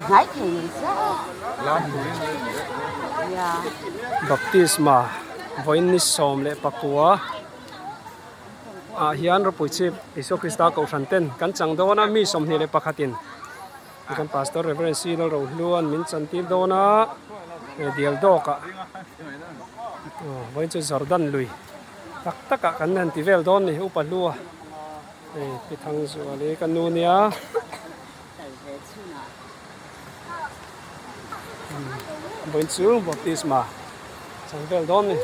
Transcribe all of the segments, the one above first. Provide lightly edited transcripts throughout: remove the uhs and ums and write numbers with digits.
Hnai thei nei sia nia. Baptisma vawiin ni 14 ah hian ropui chhip Isua Krista kohhran ten kan chang dawn a mi 21 in kan pastor Reverend C Lalrohluan min chantir dawn a he dial dawk ah vawiin chu Jordan lui tak tak ah kan han ti vel dawn a ni upa hlua hei pi Thangzuali ka nu nia. Vawiin chu baptisma chang vel dawn a ni.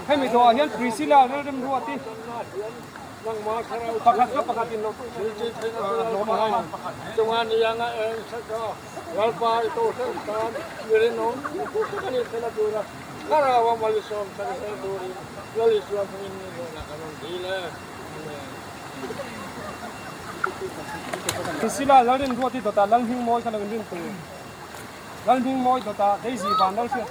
Hemi zawhah hian Priscilla Lalremruati pakhat kha pakhat in lo Priscilla Lalremruati dawtah Lalhmingmawi kha lo inrin tur. Lalhmingmawi dawtah Daisy van lo hriat.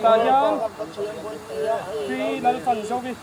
Tah hian Pi Lalfan Zovi.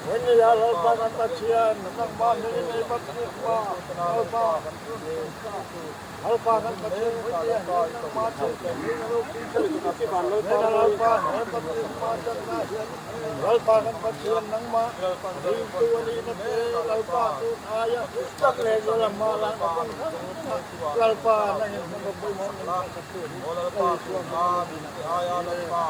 Vawinia Lalpa kan Pathian, nangmah hmingin ei baptisma, Lalpa, Lalpa kan Pathian Vawinia hian nangmah thil hmingin a lo pui che. Vawinia Lalpa he baptisma channa hian Lalpa kan Pathian nangmah ringtu a nihna te, Lalpa tun aia tak leh zual a hma lakna kawng hrang hrangah Lalpa nangin hmanraw pawimawh min hmasak tur hi Lal Isua hmangin a ni a.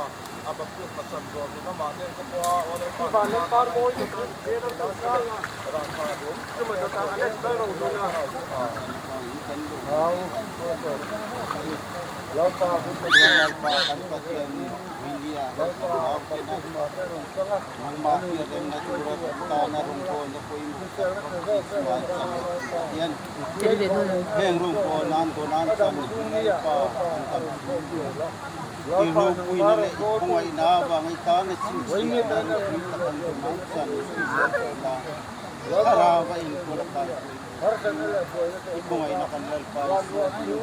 I ropuina leh i khawngaihna avanga i tana chhinchhiahna ropui tak an rawn ang chuan i hre zel tawh la. Thlarau a inkual a kai pawh i khawngaihna kan Lalpa Isua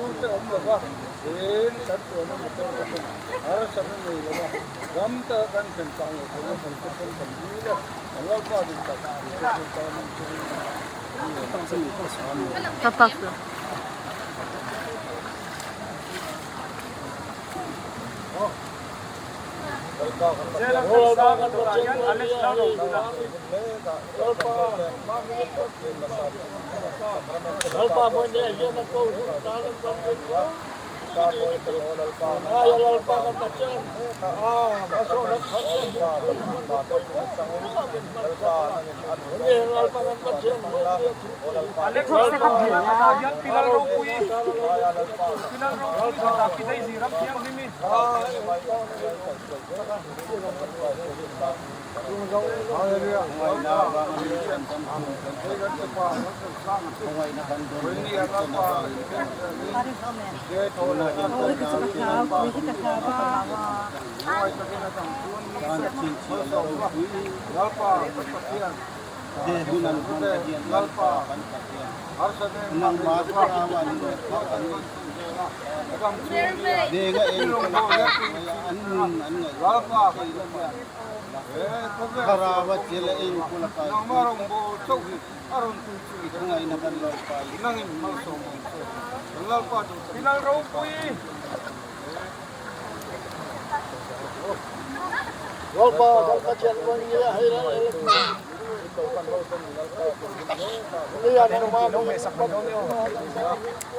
hming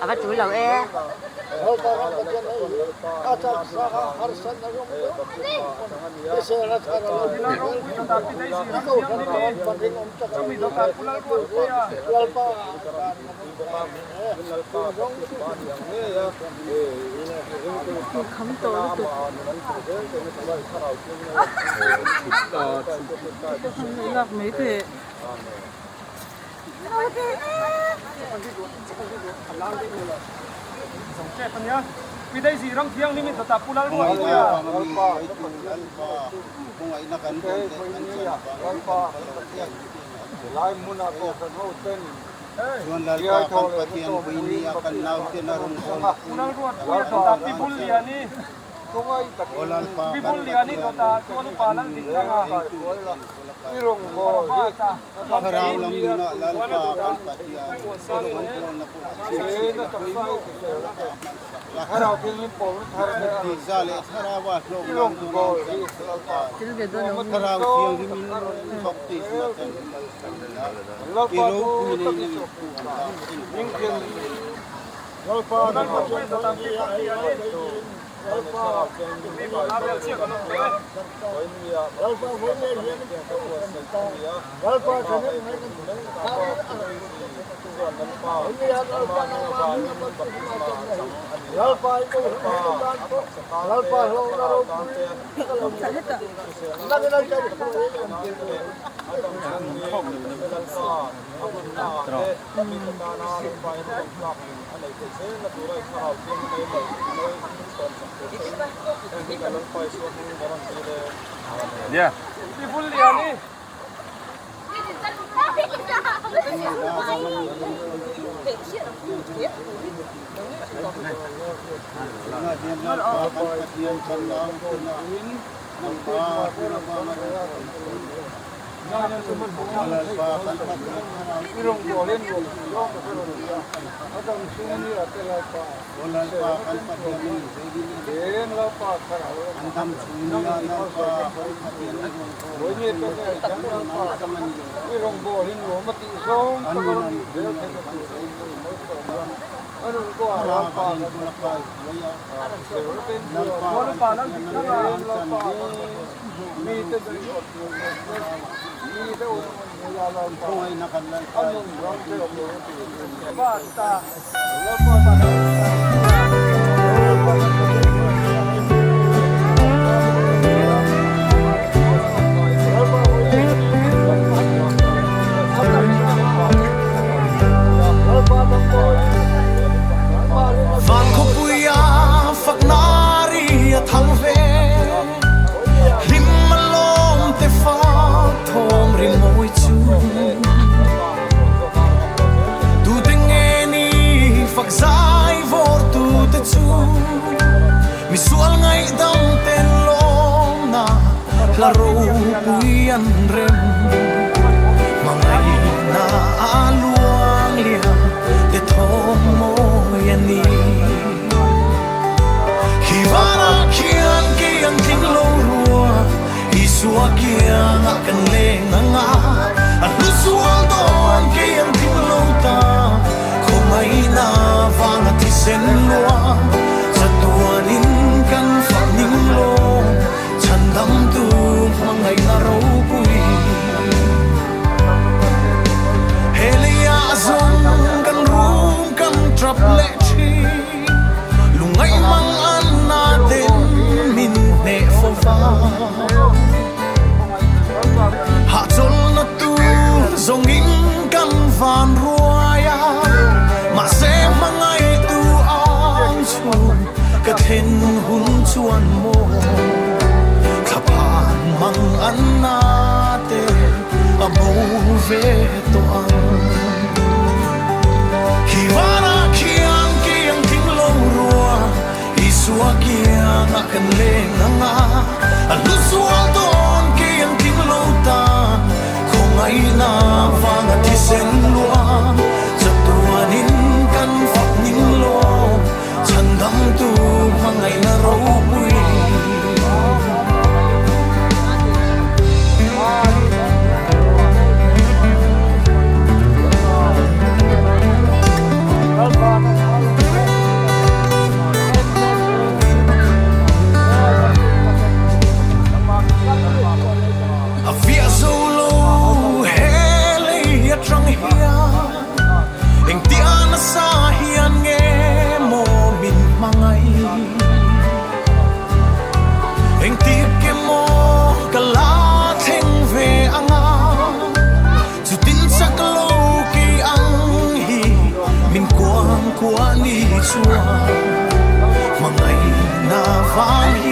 A va tul lo e. Kham tawh lutuk. Lak mai teh. Van khawpuia fakna ri a thang ve, hlim a lawm te fak thawm ri mawi chu. Tute nge ni fak zai vawr tute chu, misual ngaihdam ten lawmna hla ropui an rem. Hmangaihna a luang liam te thawm mawi a ni. Khi vanah khian kei ang tling lo rua, Isua kiangah kan leng ang a, a hlu sual dawn kei ang tling lo ta, khawngaihna vanga thisen lua, chatuanin kan fah ning lawm, chhandamtu hmangaihna ropui. He leiah zawng kan rum kan tap leh thin, lungngaih mang an na ten min hneh fo va. Hahchawlhna tur zawngin kan van ruai a, mahse hmangaihtu ang chhung ka thlen hun chuan maw thlaphan mang an na te a bo ve tawh ang. Khi vanah khian kei ang tling lo rua, Isua kiangah kan leng ang a, a hlu sual dawn kei ang tling lo ta, khawngaihna vanga thisen luang, chatuanin kan fak ning lawm, chhandamtu hmangaihna ropui. A fiah zo lo he lei atang hian engtia nasa hian nge maw min hmangaih? Engtik emaw ka la thleng ve anga chutin chak lo kei ang hi min kuang kuah ni chuan hmangaihna vang.